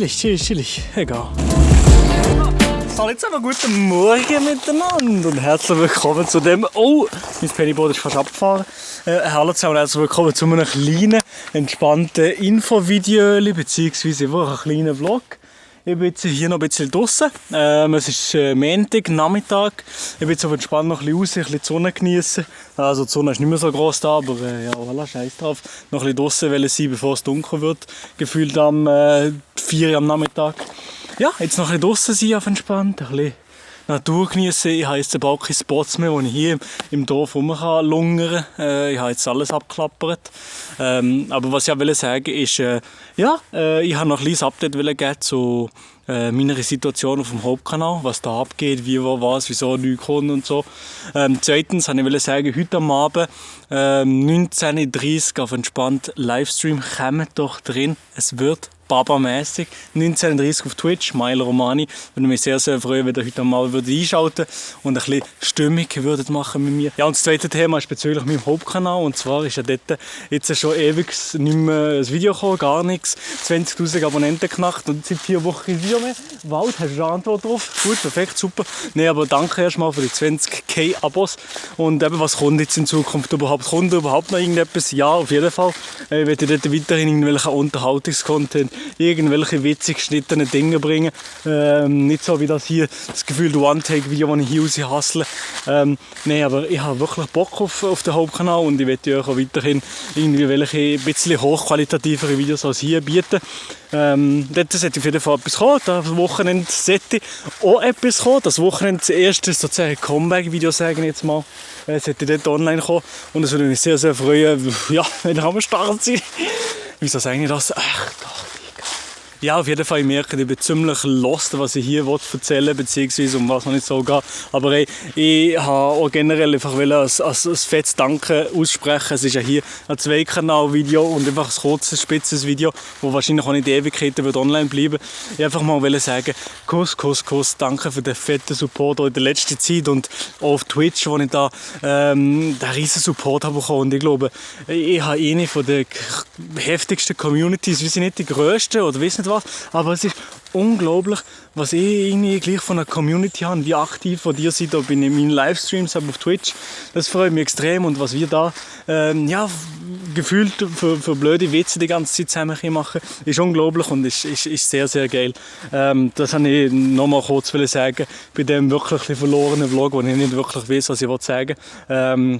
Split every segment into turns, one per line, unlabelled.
chillig. Egal. Hallo zusammen, guten Morgen miteinander und herzlich willkommen zu dem... Oh, mein Pennyboard ist fast abgefahren. Hallo zusammen, herzlich willkommen zu einem kleinen, entspannten Infovideo bzw. einfach einen kleinen Vlog. Ich bin jetzt hier noch ein bisschen draußen. Es ist Montag, Nachmittag. Ich bin jetzt auf entspannt noch ein bisschen raus, ein bisschen die Sonne genießen. Also die Sonne ist nicht mehr so gross da, aber ja, voilà, scheiß drauf. Noch ein bisschen draußen sein, bevor es dunkel wird. Gefühlt am 4 Uhr am Nachmittag. Ja, jetzt noch ein bisschen draußen sein, auf entspannt. Ein bisschen Natur genießen. Ich habe jetzt aber auch keine Spots mehr, wo ich hier im Dorf rumlungern kann. Ich habe jetzt alles abgeklappert. Aber was ich auch sagen ist, ich habe noch ein kleines Update geben zu meiner Situation auf dem Hauptkanal, was da abgeht, wie, wo, was, wieso nichts kommt und so. Zweitens wollte ich sagen, heute am Abend 19:30 Uhr auf entspannt Livestream, kommt doch drin, es wird Baba-mässig. 19:30 Uhr auf Twitch, Milo Romani. Würde mich sehr, sehr freuen, wenn ihr heute mal einschalten und ein bisschen Stimmung würdet machen mit mir. Ja, und das zweite Thema ist bezüglich meinem Hauptkanal. Und zwar ist ja dort jetzt schon ewig nicht mehr ein Video gekommen, gar nichts. 20'000 Abonnenten geknackt und seit 4 Wochen kein Video mehr. Wald, hast du eine Antwort drauf? Gut, perfekt, super. Nee, aber danke erstmal für die 20.000 Abos. Und eben, was kommt jetzt in Zukunft überhaupt? Kommt überhaupt noch irgendetwas? Ja, auf jeden Fall. Ich werde dort weiterhin irgendwelchen Unterhaltungscontent, irgendwelche witzig geschnittenen Dinge bringen. Nicht so wie das hier, das gefühlte One-Take-Video, das ich hier raus hustle. Nein, aber ich habe wirklich Bock auf den Hauptkanal und ich werde euch auch weiterhin irgendwie welche ein bisschen hochqualitativere Videos als hier bieten. Dort sollte auf jeden Fall etwas kommen. Das Wochenende sollte auch etwas kommen. Das Wochenende das erste sozusagen Comeback-Video, sagen wir jetzt mal. Sollte dort online kommen. Und es würde mich sehr, sehr freuen, ja, wenn ihr am Start seid. Wieso sage ich das? Ach doch. Ja, auf jeden Fall, ich merke, ich bin ziemlich lost, was ich hier erzählen will, beziehungsweise um was noch nicht so geht. Aber hey, ich habe auch generell einfach ein fettes Danke aussprechen. Es ist ja hier ein 2-Kanal-Video und einfach ein kurzes, spitzes Video, das wahrscheinlich auch nicht Ewigkeiten wird online bleiben. Ich einfach mal sagen, Kuss, danke für den fetten Support in der letzten Zeit und auch auf Twitch, wo ich da den riesen Support habe bekommen. Und ich glaube, ich habe eine von der heftigsten Communities, wir sind nicht die grössten oder wissen was, aber es ist unglaublich, was ich irgendwie gleich von einer Community habe, wie aktiv von dir seid, ob in meinen Livestreams, aber auf Twitch. Das freut mich extrem und was wir da gefühlt für blöde Witze die ganze Zeit zusammen machen, ist unglaublich und ist sehr, sehr geil. Das wollte ich noch mal kurz sagen, bei dem wirklich verlorenen Vlog, wo ich nicht wirklich weiß, was ich sagen will.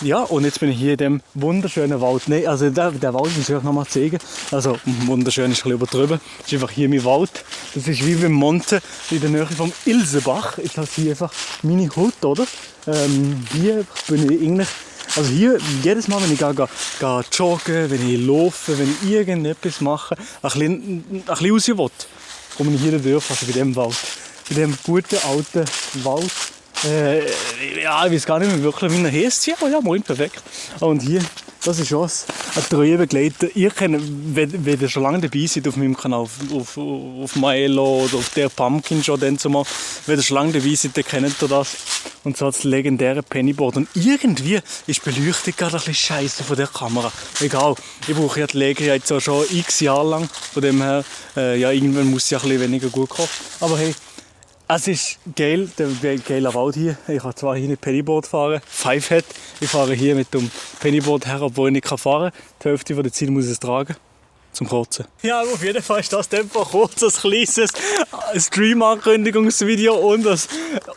Ja, und jetzt bin ich hier in dem wunderschönen Wald. Nein, also der Wald muss ich euch noch mal zeigen. Also wunderschön ist ein bisschen übertrieben. Das ist einfach hier mein Wald. Das ist wie beim Monte in der Nähe vom Ilsenbach. Ist das hier einfach meine Hut, oder? Hier bin ich eigentlich... Also hier, jedes Mal, wenn ich gehe joggen, wenn ich laufe, wenn ich irgendetwas mache, ein bisschen raus will, komme ich hier durch, also bei diesem Wald. Bei diesem guten, alten Wald. Ja, ich weiß gar nicht mehr wirklich, wie er heisst. Ja, moin, perfekt. Und hier, das ist schon ein treuer Begleiter. Ihr kennt, wenn ihr schon lange dabei seid auf meinem Kanal, auf Milo oder auf der Pumpkin schon dann zumal, wenn ihr schon lange dabei seid, dann kennt ihr das. Und so das legendäre Pennyboard. Und irgendwie ist die Beleuchtung gerade ein bisschen scheiße von der Kamera. Egal, ich brauche ja die Lege jetzt auch schon x Jahre lang. Von dem her, ja, irgendwann muss sie ein bisschen weniger gut kommen. Aber hey, es ist geil, der geile Wald hier. Ich kann zwar hier nicht Pennyboard fahren, Fivehead. Ich fahre hier mit dem Pennyboard her, obwohl ich nicht fahren kann. Die Hälfte der Zeit muss ich es tragen. Zum Kotzen. Ja, auf jeden Fall ist das einfach kurz ein kleines Stream-Ankündigungsvideo und ein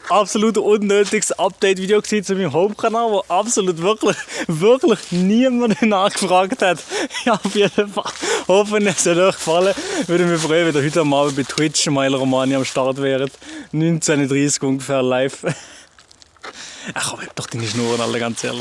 absolut unnötiges Update-Video zu meinem Hauptkanal, wo absolut wirklich niemand nachgefragt hat. Ja, auf jeden Fall. Hoffen, es hat euch gefallen. Würde mich freuen, wenn ihr heute mal bei Twitch Milo Romani am Start wäret. 19:30 ungefähr live. Ach komm, hab doch deine Schnur, alle ganz ehrlich.